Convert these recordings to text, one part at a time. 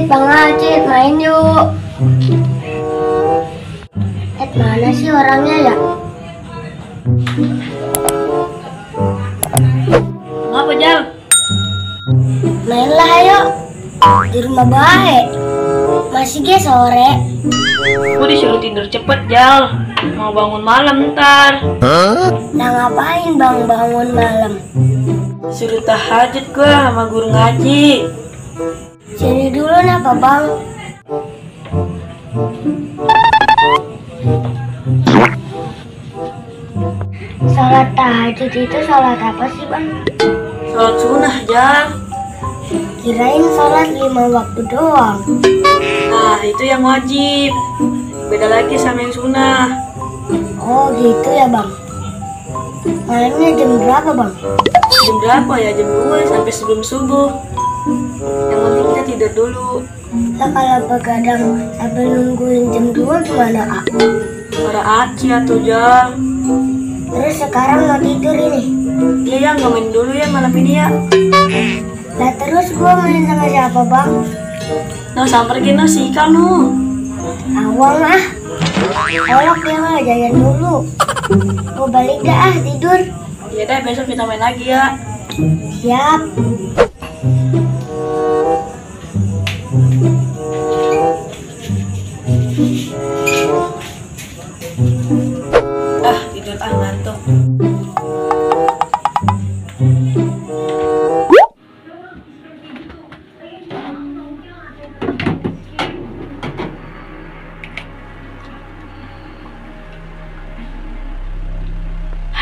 Bang Ajit, main yuk. Mana sih orangnya ya? Ngapa, Jal? Mainlah ayo. Di rumah baik. Masih sore. Aku disuruh tidur cepet, Jal. Mau bangun malam ntar. Nah ngapain bang bangun malam? Suruh tahajud gua sama guru ngaji. Jadi dulu napa bang? Salat tahajud itu salat apa sih bang? Salat sunnah, Jal. Kirain salat 5 waktu doang. Nah, itu yang wajib. Beda lagi sama yang sunnah. Oh gitu ya bang. Malamnya jam berapa bang? Jam berapa ya? Jam 2 sampai sebelum subuh. Yang penting kita tidur dulu. Nah kalau begadang sambil nungguin jam 2 gimana ah? Para aci atau Jal. Terus sekarang mau tidur ini. Iya ya, nggak main dulu ya malam ini ya. Nah terus gua main sama siapa bang? Nah, samperin si Ika nu. Awang ah. Kolok ya mah jajan dulu. Gua balik dah tidur. Ya deh, besok kita main lagi ya. Siap. Tidur ngantuk.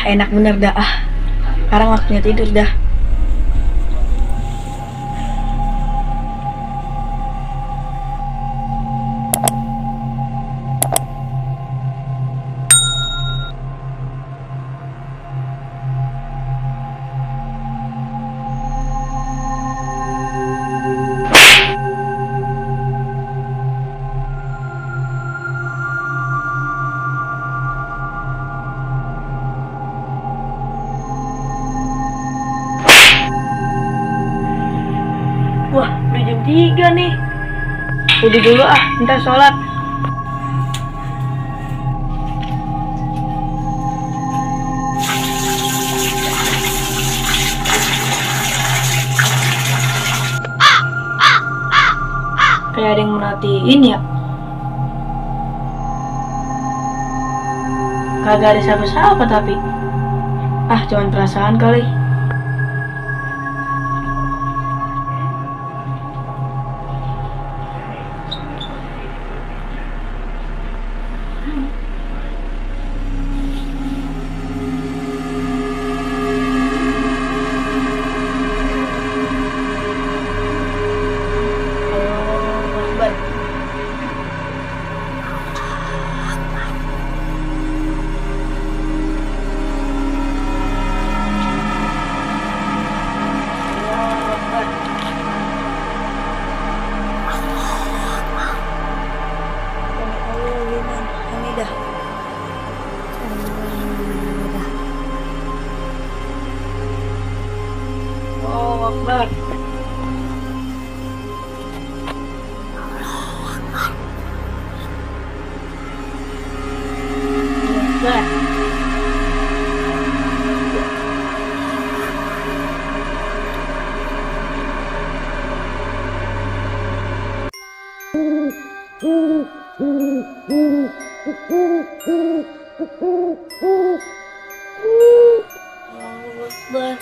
Enak bener dah Sekarang waktunya tidur dah. Wah, udah jam 3 nih. Udah dulu ntar sholat. Kayak ada yang merhatiin ya. Kagak ada siapa-siapa tapi. Cuman perasaan kali. Akbar. Akbar.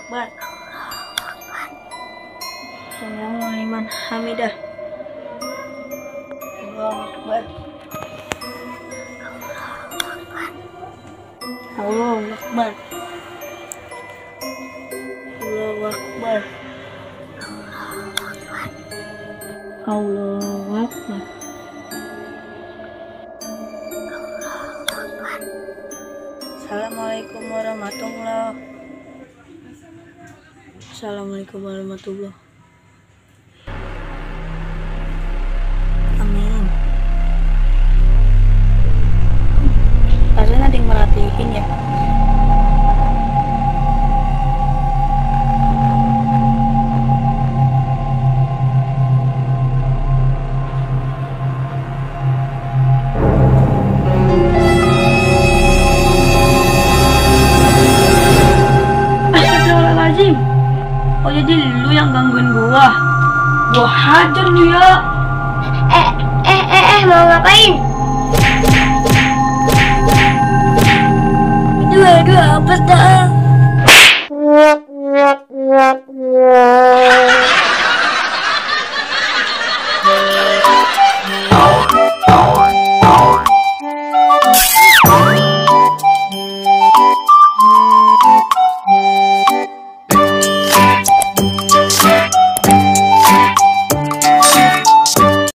Akbar. Sami'allahu liman hamidah. Allahu Akbar. Allahu Akbar. Allahu Akbar. Allahu Akbar. Assalamualaikum warahmatullahi. Assalamualaikum warahmatullahi. Amin. Kalian ada yang merhatiin ya? Astagfirullahaladzim. Oh jadi lu yang gangguin gua. Gua hajar lu ya. Mau ngapain? Aduh, apes dah.